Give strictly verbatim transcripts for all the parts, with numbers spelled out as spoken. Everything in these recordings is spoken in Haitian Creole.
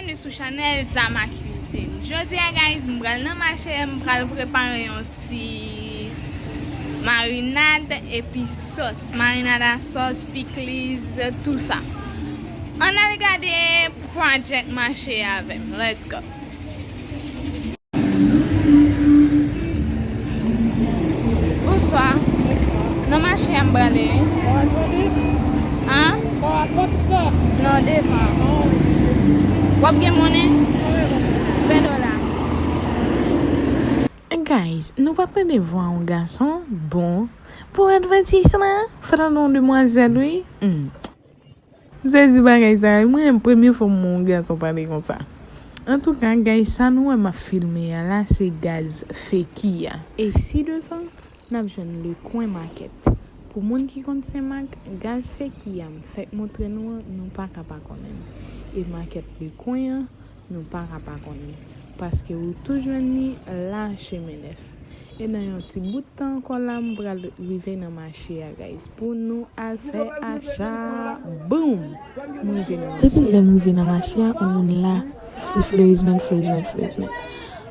Byenveni sou chanèl Zama Cuisine. Jodi a, guys, m pral nan mache, m pral prepare yon ti marinad epi sòs. Marinad a sòs, pikliz, tou sa. Ann al gade project mache avè m. Let's go! Bonswa. Nan mache a m prale wi. An? Non, devan. W ap gen monnen? Ven dola. Guys, nou pa tande vwa yon gason? Bon, pou advantis la, fè tande yon demwazèl wi. Hmm. M sezi bagay sa yo. Mwen menm, premye fwa m wè yon gason pale konsa. Antouka, guys, sa nou wè m ap filme a la, se gaz feki a. E si devan, n ap jwenn Lekwen Makèt. Pou moun ki konn Senmak, gaz feki a m fèk montre nou an, nou pa ka pa konnen l. E makèt Lekwen an, nou pa ka pa konnen, paske ou tou jwenn li la Chemen Nèf. E nan yon ti bout tan ankò la, m pral rive nan mache a, guys, pou nou al fè acha. Boom! M rive nan mache a. Depi lè m rive nan mache a, yon moun la, se Florizman, Florizman, Florizman.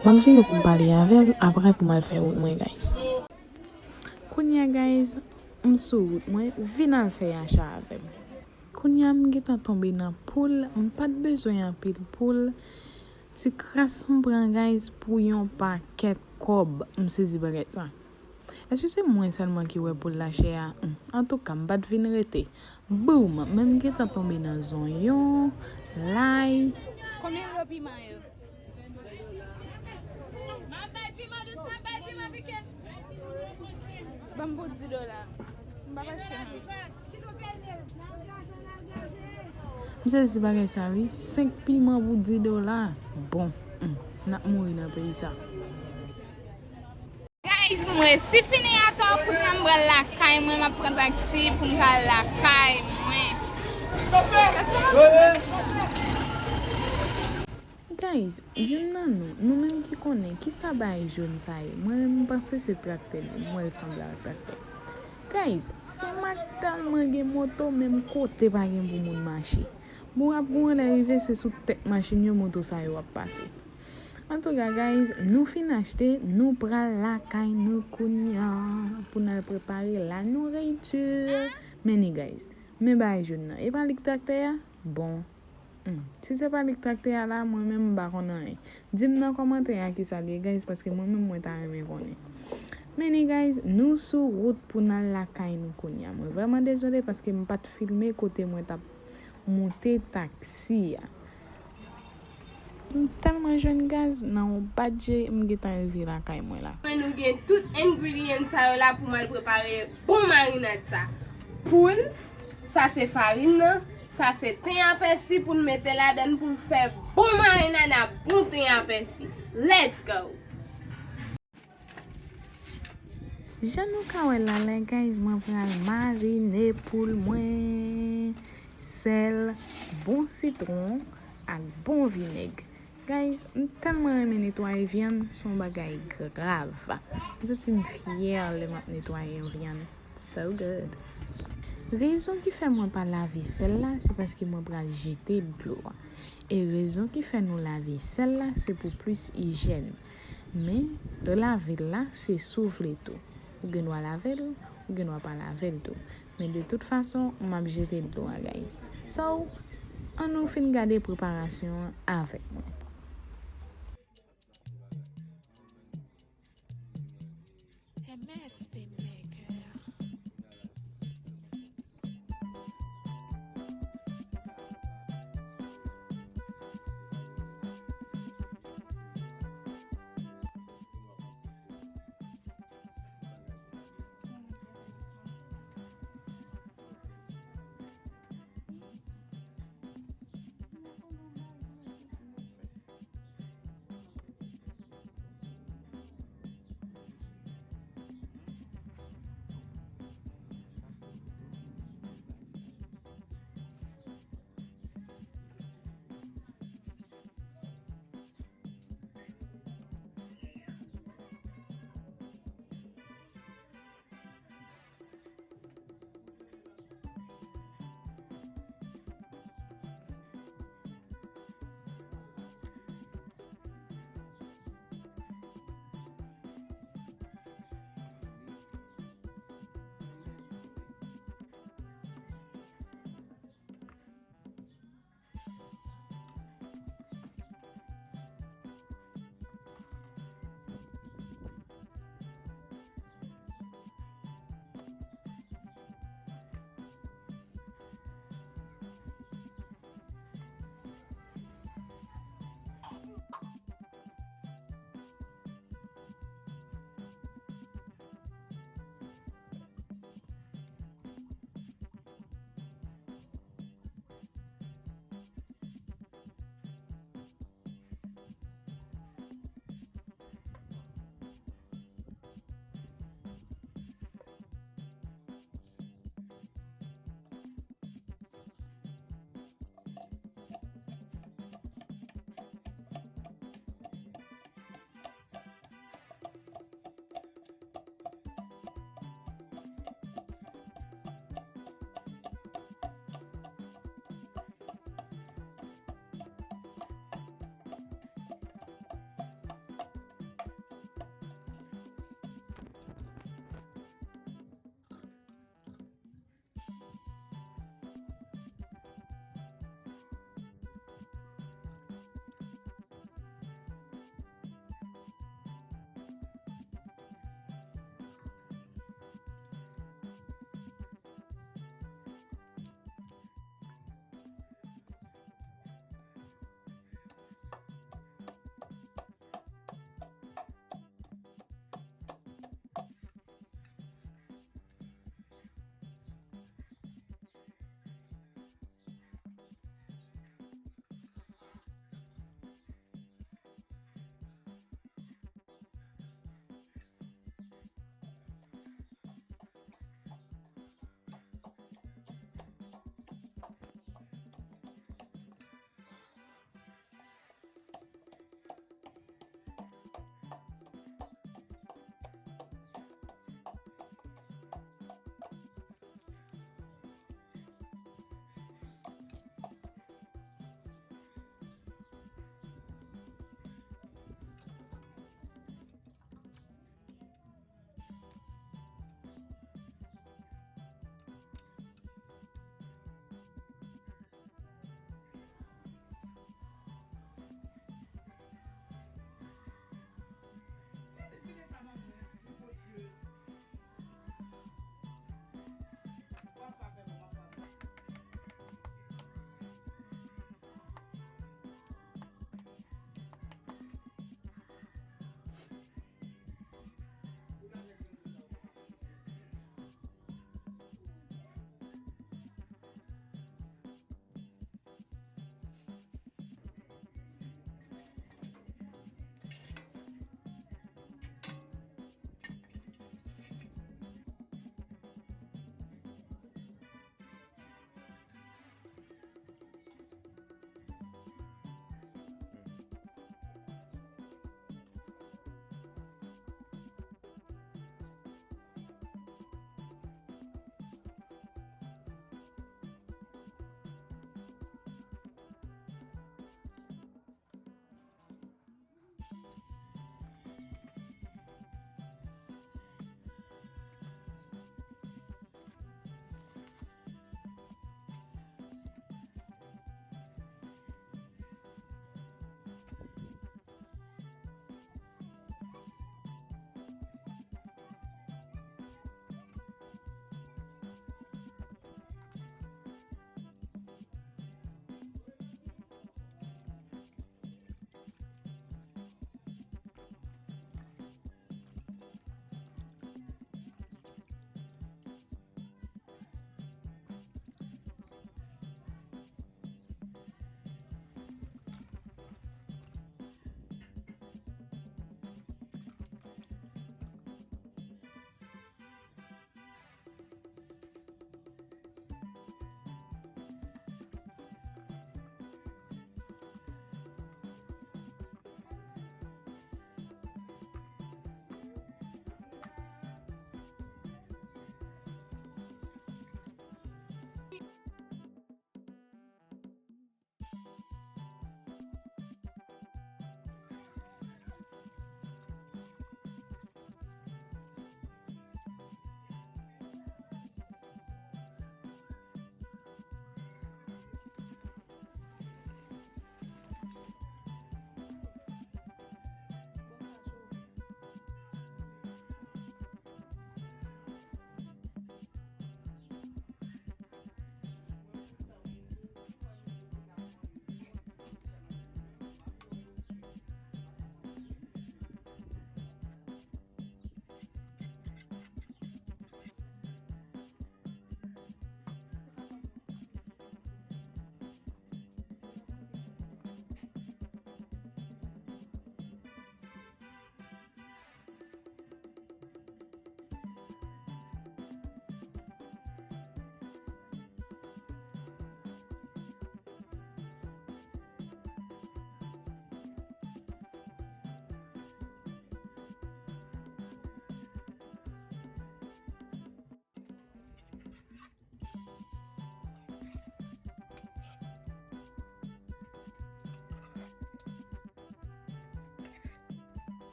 M ap vini pou m pale avè l, apre pou m al fè wout mwen, guys. Kounye a, guys, m sou wout mwen, vin al fè acha avè m. Kounye a, m gentan tonbe nan poul, m pa t bezwen anpil poul. Ti kras m pran, guys, pou yon pakèt kòb. M sezi bagay sa. Èske se mwen sèlman ki wè poul la chè a? Hmm. Antouka, m pa t vin rete. Boum! Men m gentan tonbe nan zonyon, lay. Konbyen lo piman yo? M ap bay piman dous, m ap bay piman pike. Ban m pou di dola. M pa pa chè non. M sezi bagay sa wi. Senk piman pou di dola. Bon, hmm, n ap mouri nan peyi sa. Guys, m resi fini atò, kounye a m pral lakay mwen, m ap pran taksi pou m ka al lakay mwen. Guys, youn nan nou, nou menm ki konnen, kisa bagay jòn sa ye? Mwen menm, m panse se traktè li, m wè l sanble ak traktè. Guys, Senmak tèlman gen moto, menm kote pa gen pou moun mache. Bon, ap gon lè rive, se sou tèt machin yo, moto sa yo ap pase. Antouka, guys, nou fin achte, nou pral lakay nou kounye a pou n al prepare la nourriture. Men ni, guys, men bagay jòn nan. E pa li k traktè a? Bon. Hmm. Si se pa li k traktè a la, mwen menm m pa konn anyen. Di m nan kòmantè a kisa l ye, guys, paske mwen menm mwen ta renmen konnen. Men ni, guys, nou sou wout pou n al lakay nou kounye a. Mwen vrèman dezole paske m pa t filme kote mwen t ap moute taksi a. M tèlman jwenn gaz, nan yon badje, m gentan rive lakay mwen la. Mwen nou gen tout ingredient sa yo la pou m al prepare bon marinad sa. Poul, sa se farin nan, sa se ten a pèsi pou n mete ladann pou n fè bon marinad a bon ten a pèsi. Let's go! Jan nou ka wè la, la, guys, mwen pral marine poul mwen, sèl, bon sitwon ak bon vinèg. Guys, m tèlman renmen netwaye vyann, se yon bagay grav. M santi m fyè lè m ap netwaye yon vyann. So good. Rezon ki fè mwen pa lave sèl la, se paske mwen pral jete dlo a. E rezon ki fè nou lave sèl la, se pou plis ijèn. Men, lave l la, se si w vle tou. Ou gen dwa lave l, ou gen dwa pa lave l tou. Men de tout fason, m ap jete dlo a, guys. So, ann nou fin gade preparasyon an avèk mwen. Hemex Beatmaker.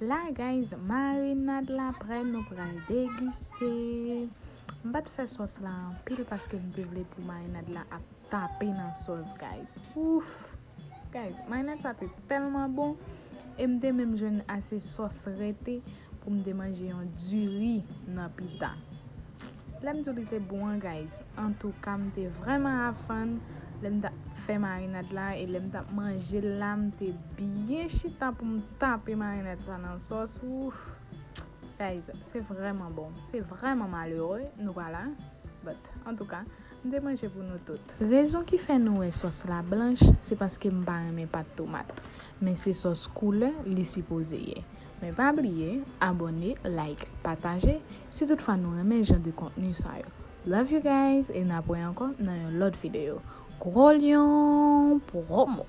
La, guys, marinad la prè, nou pral degiste. M pa t fè sòs la anpil paske m te vle pou marinad la ap tape nan sòs, guys. Ouf! Guys, marinad sa te tèlman bon. E m te menm jwenn ase sòs rete pou m te manje yon diri nan pita. Lè m di w li te bon an, guys. Antouka, m te vrèman have fun lè m t ap fè marinad la e lè m t ap manje l la, m te byen chita pou m tape marinad sa nan sòs. Ouf! Guys, se vrèman bon. Se vrèman malere, nou pa la. But, antouka, m te manje pou nou tout. Rezon ki fè nou wè sòs la blanch, se paske m pa renmen pat tomat. Men se sòs koulè li sipoze ye. Men pa bliye, abòne, like, pataje, si toutfwa nou renmen jan de kontni sa yo. Love you guys, e n ap wè ankò nan yon lòt videyo. Gwo Lyon Promo!